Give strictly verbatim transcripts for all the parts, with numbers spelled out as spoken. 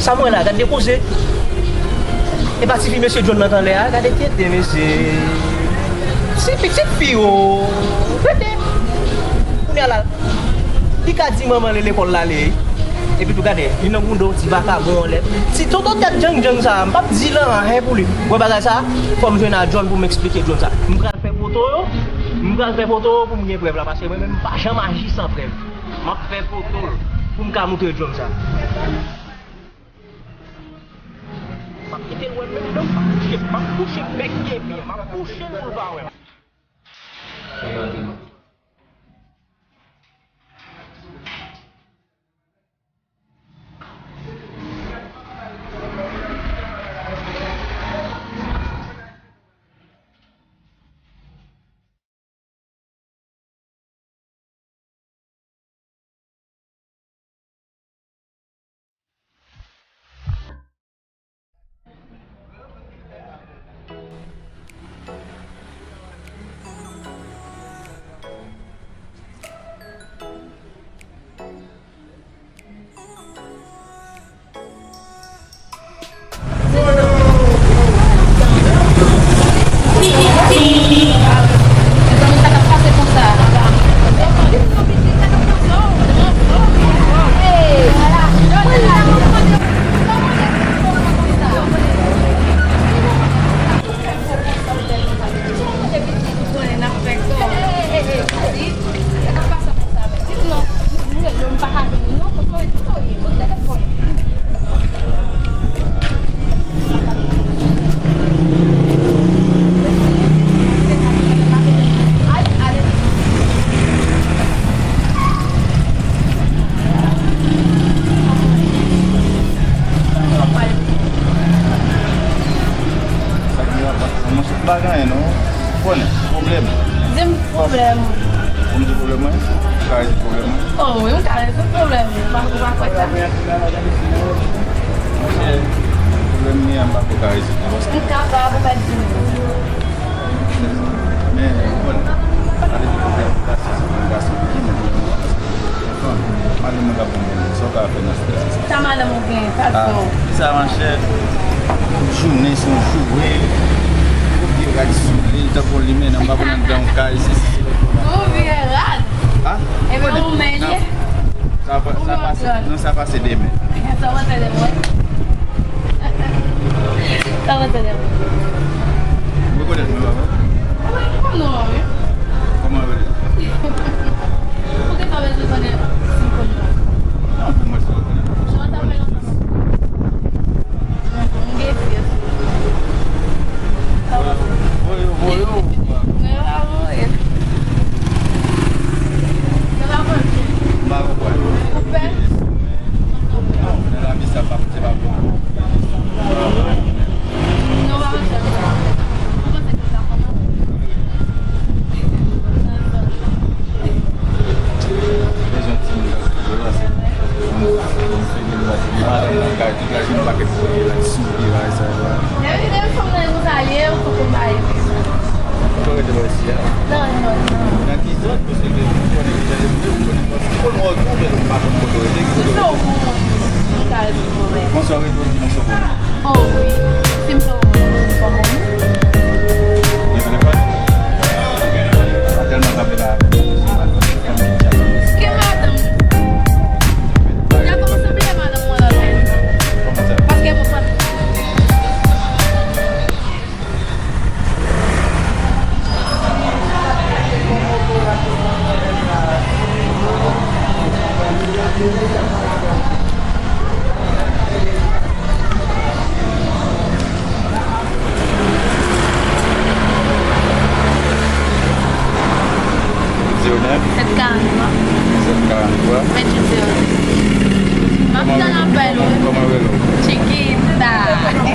Sa m wè la, gad de koze. E pa tifi mesye John nan k anlè a, gade tete mesye. Se pitit fi yo. Rete. Kounye a la, li ka di manman li lekòl l ale. Epi tou gade, li nan gwoudo ti vakabon anlè. Ti tonton tèt djang djang sa, m p ap di l anyen pou li. Wè bagay sa, fò m jwenn a John pou m eksplike John sa. M pral fè foto yo, m pral fè foto yo pou m gen prèv la, paske mwen menm m pa janm aji san prèv. M ap fè foto l pou m ka moutre John sa. M ap kite l wè m menm, non, m p ap touche, m ap touche bèk epi m ap touche l pou l pa wè m. Sa gen rankont. Mwen sot pa gen anyen non. Ou konnen, pwoblèm. Di m pwoblèm. Pou m di pwoblèm mwen? Ou ka rezoud pwoblèm mwen? Oh wi, m ka rezoud pwoblèm. Ou pa, ou pa kwè sa? Monchè, pwoblèm li an, m pa ko ka rezoud non, paske m kapab, ou mèt di m. Men, ou konnen, pale de pwoblèm gason, se pwoblèm gason, ki men pwoblèm mwen, paske Fanm, madanm mwen ka ban m pwoblèm. Sa w ka fè nan sitiyasyon sa? Sa madanm ou gen, sa l fè w? Sa, monchè, jounen se yon joure. Yon vye rad sou li, li tankou yon limenna, m pa konn anndan yon kay, se si se lòt bò la. Yon vye rad? A? Ebyen, ou men li. Sa pa, sa pase, non, sa pase demen. Sa pase demen. Sa mwen tande. Ou rekonèt mwen, papa? Mwen pa konn non an, wi. Kòman w rele? Ou gentan bezwen konnen si m konn non? Non, pou mwen, si w rekonèt mwen. Jan w t ap fè lontan. M gen fyè sou ou. Voye, voye, voye, ou pa. Mwen pa voye. Mwen pa konn. M pa konprann. Ou pè? Non, nan lavi sa pa, se pa bon. Bezwen ti moun nan sou yo, se moun, moun fini, madanm nan kay, tout la jounen pakèt kote la, sou yo, sa yo. Depi, depi fanm nan konsa ye, ou poko mayi. Ou rete bò isi a? Non, non, non. Nan ki zòn? Paske ou konnen ki jan de moun, ou konnen bò isi. Ou konn wè w tou, men ou pa konn kote w rete, ki kote w rete. Bonswa, ou rete, ou di bonswa pou mwen. Oh wi. Si m fè w bonswa pou mwen. Gen telefòn? Pa tèlman kanpe la. Ki madanm? Ou gentan kòmanse bliye madanm mwen la menm. Kòman sa? Paske mwen pa Zewo nèf? Sèt karant twa. Sèt karant twa. Venntuit zewo sèt. M ap tann apèl ou. Kòman w rele w? Chiquita.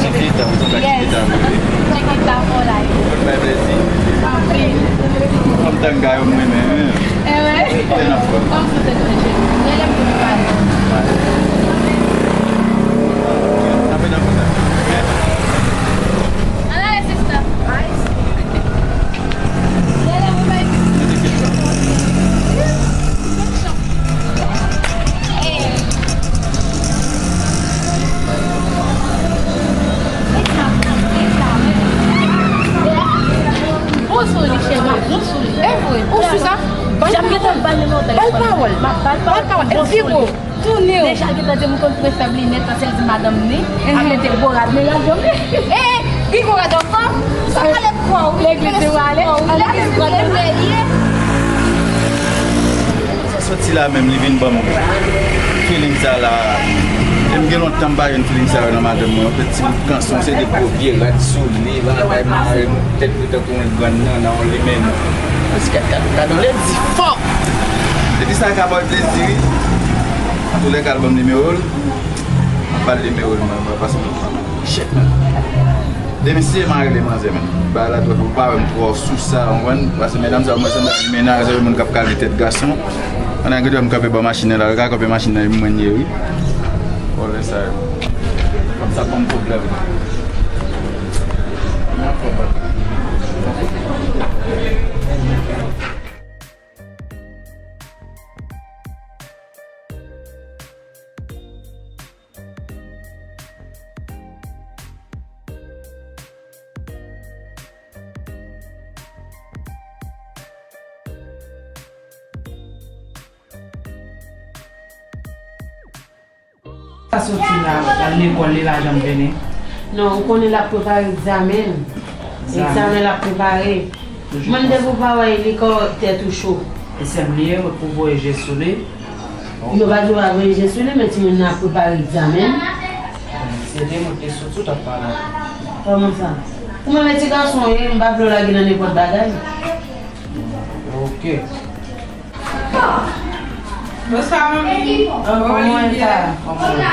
Chiquita, ou sanble ak Chiquita vre wi. Chiquita for life. Ou konn bay plezi. Anpil. Fanm tanga yo m renmen wi. E wi. Kote n ap fè? Kòm si w te konnen cheri. Rele m pou nou pale. N ap ede w kontak. Ann ale sista. Rele m, baby. Hey. Papa, bon, pi gwo. Tounen w. Deja gentan di m konn prefè m linèt, paske l di madanm ni, ap mete gwo rad, men rad yo, men. Eh, pi gwo rad ankò. Sa pale kwa w. Legliz li prale. Legliz li prale. Sa soti la menm, li vin ban m feeling sa la. E m gen lontan m pa jwenn feeling sa yo nan madanm mwen. Yon ti bout kanson, se de gwo vye rad sou li, bagay mare, tèt li tankou yon grann nan, nan yon limen. Paske gad, gad, gad, lè di fò. Depi sa ka ba w plezi, wi. Antoulèka, al ban m nimewo l. M ap ba l nimewo l, mwen, mwen, paske m chèk, men. Demisye, m a rele manzè, men. Bagay la twò, ou pa wè m twò sou sa, ou konprann? Paske medam sa yo, mwen, se nan mennaj, se moun k ap kale tèt gason. Pandan ke m kanpe bò machin nan la, yo ka kanpe machin nan, e mwen ye, wi. Vòlè sa yo. Kòm sa, ban m pwoblèm. Sa soti la, l al lekòl, li pa janm vini. Non, ou konnen l ap prepare egzamen l. Egzamen. Egzamen l ap prepare. Toujou konsa. Mande pou pa wè li kò tèt ou cho. E sè m li ye, mwen pou voye je sou li. Yo pa di w pa voye je sou li, men timoun nan ap prepare egzamen. Se de moun te sou tout ap pale. Kòman sa? Ou menm e ti gason w ye, m pa vle w lage nan nenpòt bagay. Ok. Bonswa, manmi. Kòman w ye? Kòman w ye?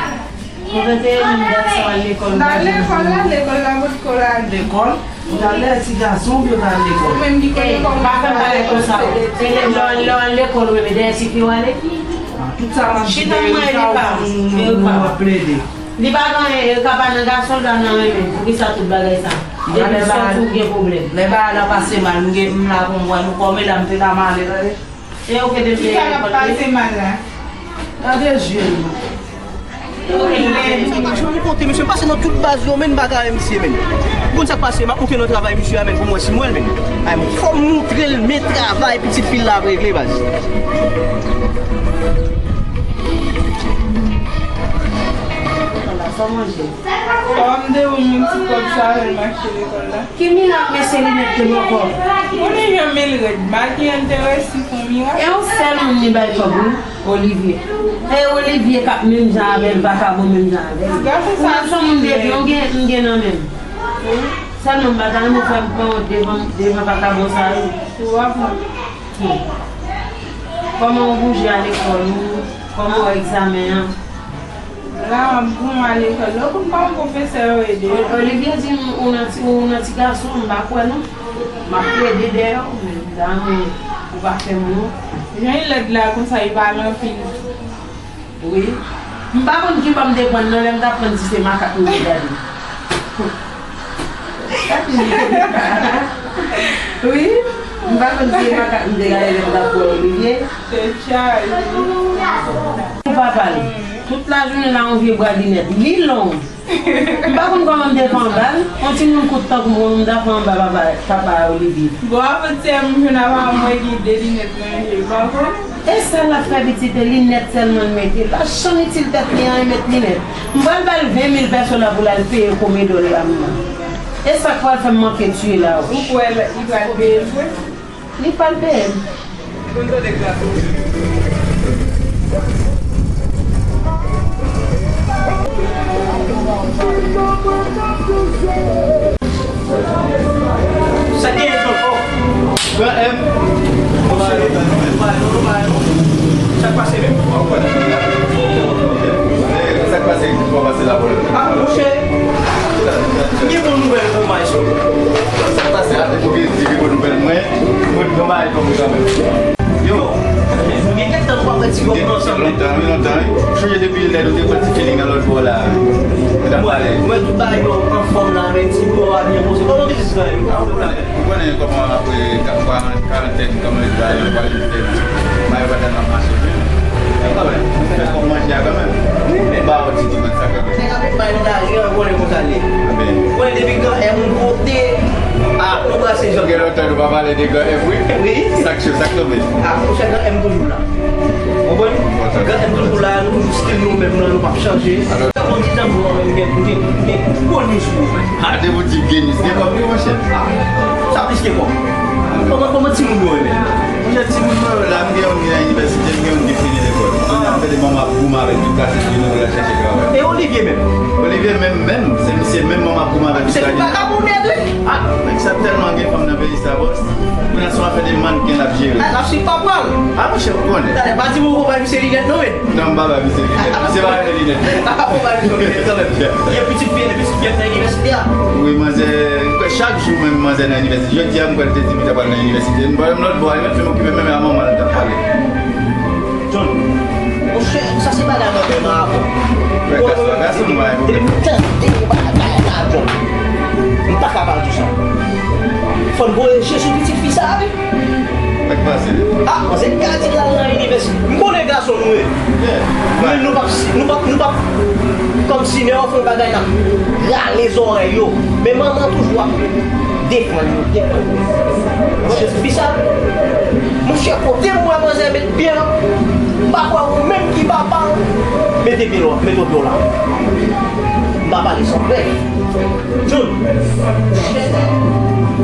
Ou rete menm gason al lekòl, m pa janm lekòl la, lekòl la potko lage. Lekòl? Ou ta lè ti gason oubyen ou ta al lekòl? Ou menm ki konnen kòman pa fè m pale konsa. Se lè w al lekòl ou rete dèyè ti fi w ale? Ah, tout sa m ap di dèyè ou sa ou ap plede. Li pa gen anyen, e ka pa nan gason l pa nan renmen. Poukisa tout bagay sa? Depi l sòti ou gen pwoblèm. Lè bagay la pase mal, m gen, m la pou m wè nou kòm e la m te ka m ale, tande. E ou gen depi. Kisa k ap pase mal la? Gade je l. Sa pa janm konte, mesye. M pase nan tout baz yo, men m pa ka wè misye, men. Ou konn sa k pase, m ap monte nan travay misye a, men, pou m wè si m wè l, men. Ay, fò m montre l men travay pitit fi l la ap regle, baz. Fò manje. Fò m te ban m yon ti kòb sa avè l m achte lekòl la. Ki milat mesye linèt te bòkò? Konnen jan men l rèd, makiye l te resi fè yon mirak. E yon sèl moun li bay kòb, wi, Olivier. E Olivier k ap menm jan avè l, vakabon menm jan avè l. Gason sa. Ou wè son moun depi, m gen, m gen nan men m. Sèlman m pa ta renmen fè m pran wont devan, devan vakabon sa yo. Ou ap wont. Hmm. Kòman ou bouje a lekòl ou? Kòman w wè egzamen an? La, m ap bon ale fè lè w konn kòman pwofesè yo ede. Olivier di m ou nan ti, ou nan ti gason, m pa kwè non. M ap plede dèyè w, men m ta renmen ou pa fè m wont. Jan l lèd la konsa, li pale anpil. Wi. M pa konn ki bò m te pran l non, lè m t ap pran l, si se makak m te gade. Wi, m pa konn si se makak m te gade lè m t ap pran Olivier. Se chay. Pou papa l. Tout lajounen la, yon vye bwa linèt. Li long. M pa konn kòman m te fè anba l. Yon timoun kout tankou m, m ta fè anba papa, papa Olivier. Bon, avantyè, m jwenn apa m wè gen de linèt nan je l, pa konn. E sa l ap fè pitit e linèt sèlman l mete. L pa janm itil tèt li anyen met linèt. M pral ba l ven mil pèso la pou l al peye komedò l la m nan. E sa k pral fè m manke tiye la wi. Ou kwè l, li pral peye l vre? Li pral peye m. Konn tande klas ou. Sa gen ankò? Gran M. Sa k pase menm? Sa k pase? Sa k pase? Sa k pase la, bro? Ah, monchè. M gen bon nouvèl pou w, maestro. Sa k pase? Ate pou gen di bon nouvèl mwen. Mwen, bon bagay pou mwen kanmenm. Yo, nou gen kèk tan nou pa wè Ti Bòb ansanm. Lontan, wi, lontan, wi. Chonje depi lè nou te pran ti feeling nan lòt bò la. Nou t ap pale. Mwen, tout bagay yo anfòm la, men Ti Bòb a byen poze. Kòman biznis la ye? Ou konnen kòman apre ka-, karant-, karantèn, kòman yo travay, yo pale pèdi. Bagay yo pa tèlman mache byen. Ou konnen, fè kòb manje a kanmenm. Wi, men ba yo ti tou sa kanmenm. Nèg ap bay nou lajan, ou konnen konsa l ye. Ou konnen depi Gran M pote, a, nou brase janm. Gen lontan nou pa pale de Gran M, wi. Wi. Sa k cho, sa k tonbe? A, monchè, Gran M toujou la. Konprann? Gade m toujou la, nou toujou stil nou menm lan, nou p ap chanje. Alò, bon, ti tanbou an menm, gen, gen, gen gwo news pou ou, men. A, depi w di gen news, gen kòb wi, monchè. A, sa plis ke kòb. Kòman, kòman timoun yo ye, men? Monchè, timoun mwen yo la, m gen youn ki nan inivèsite, m gen youn ki fini lekòl. Kounye a m tande manman ap goumen avèk tout kase figi nou pou l al chèche travay. E Olivier menm? Olivier menm, menm, se misye menm manman ap goumen avèk tout kase. Se vagabon nèg, wi. A, nèg sa tèlman gen fanm nan peyi sa, bòs. Kounye a se yon afè de mannken l ap jere. A, l ap swiv papa l. A, monchè, ou konnen. Talè, pa di m ou pran misye linèt non, men. Non, m pa bay misye linèt. Misye pa renmen linèt. Ou pran misye linèt kanmenm. Gen pitit fi, gen pitit fi nan inivèsite a. Wi, manzè, chak jou menm manzè nan inivèsite. Jodi a, m kwè l te di m li t ap pral nan inivèsite. M pale m lòt bò, li menm fè m okipe menm a manman l t ap pale. John, monchè, sa se bagay mwen menm avè w. Frè, gason, gason, mwen, depi m tande bagay la, John, m pa ka pa di w sa. Fò n voye je sou pitit fi sa a, wi. Sa k pase? A, manzè ka di l al nan inivèsite. M konnen gason nou ye. Men nou p ap, nou p ap, nou p ap, kòmsi lè yo fè yon bagay n ap rale zòrèy yo. Men manman toujou ap defann yo, defann yo. Monchè, ti fi sa, monchè, kote m wè manzè met pye l, m pa kwè ou menm ki papa l, mete pye l, mete pye w la. M pa pale san prèv. John,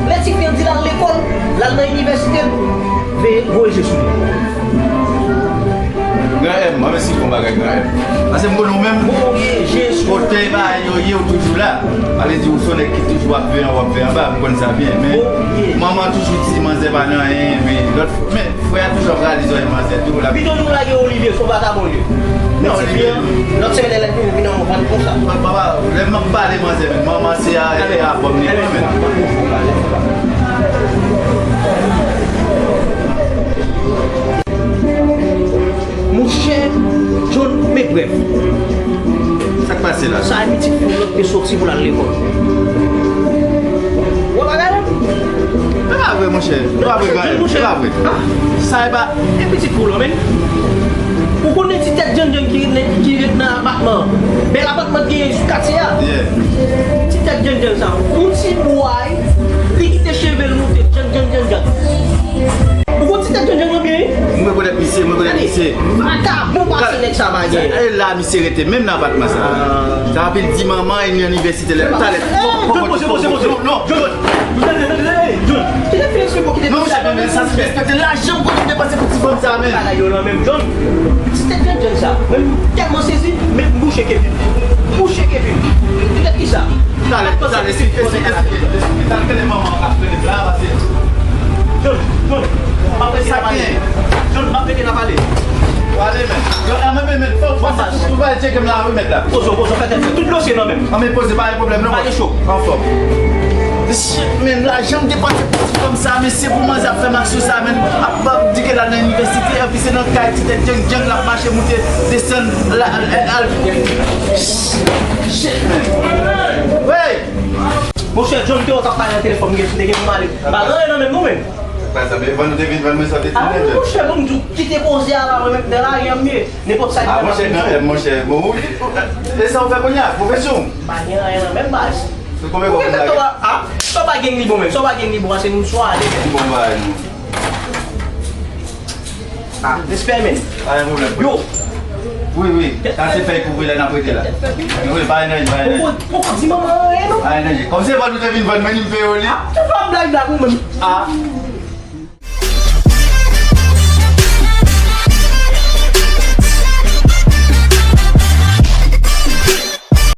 lè ti fi an di l al lekòl, l al nan inivèsite, veye voye je sou li. Gran M, mwen mèsi pou bagay Gran M. Paske m konnen w menm, voye je sou li. Kote bagay yo ye, ou toujou la. Sa vle di ou se yon nèg ki toujou ap veye anwo, ap veye anba, m konn sa byen. Men, voye, manman toujou di manzè pa nan anyen, epi lòt, men, Frè a toujou ap rale zòrèy manzè tou la. Pito nou lage Olivier, se yon vagabon li ye. Non, Olivier, lòt semèn lè l vini, vini an van konsa. Papa, lè m ap pale manzè, men manman se a, e a bòm li menm. Monchè, John, men brèf. Sa k pase la? Sa e pitit fi w lan k te soti pou l al lekòl. Ou wè bagay la? E pa vre, monchè. E pa vre, Gran M. E pa vre. Sa e pa. E pitit fi w lan, men. Ou konnen ti tèt djannjann ki ret, ki ret nan apatman an. Bèl apatman ki genyen sou katye a. Yeah. Ti tèt djannjann sa. Yon ti bway, li kite cheve l moute, djann, djann, djann, djann. Ou konn ti tèt djannjann lan byen, wi? Mwen rekonèt misye, mwen rekonèt misye. Vagabon pase nèg sa pa gen. E la misye rete, menm nan apatman sa. Sa vle di manman e ni anivèsite lè talè. John, poze, poze, poze. Non, non, John. Tande, tande, tande, John. Kite fè eksprè pou kite. Non, monchè, men sa se respekte lajan pou te depanse pou ti fanm sa, men. Bagay yo nan menm, John. Ti tèt djannjann sa. Mwen tèlman sezi, men m bouche kepi. Bouche kepi. Poutèt kisa? Talè, talè, esplike, esplike, esplike, esplike. Talè, kele manman an ap rele la, pase. John, John, m ap rete n a pale. John, m ap rete n a pale. Wale, men. Yo, a, men, men, men, fò, fò, fò, fò, fò, tcheke m la, wi, mèt la. Poze, poze, fè tèt frèt. Tout dosye nan men m. An, men poze, pa gen pwoblèm, non. Pa gen cho. Anfòm. Shit, men, lajan m depanse pou ti fanm sa, men se pou manzè ap fè m aksyon sa, men ap, ap di ke l al nan inivèsite, epi se nan kay ti tèt djannjann l ap mache moute, desann, la, al, al, al. Shit, men. Wey! Monchè, John te wè w t ap pale nan telefòn, m gen, m te gen pou m ale. Pa gen anyen nan men m non, men. Sa k pase, men, vann ou te vin vann mwen sa w te di mwen, John. Monchè, bon, m di w, kite koze a la, mwen menm nan lari an m ye. Nenpòt sa ki fèt ap vin sou. A, monchè, Gran M, monchè, bon, ou, e sa w fè kounye a, pwofesyon? Pa gen anyen nan men m, baz. Se konbyen kòb ou lage? A, sa w pa gen li bon, men, sa w pa gen li bon, pase nou swa ale, men. Bon, bay, nou. Ah, respè, men. Pa gen pwoblèm. Yo. Wi, wi. Sa se fèy kouvri la n ap rete la. Wi, pa gen anyen, pa gen anyen. Poko, poko di manman anyen, non? Pa gen anyen. Kòm se vann ou te vin vann mwen, ni m peye w li. Ah, tout pa blag la pou mwen. Ah.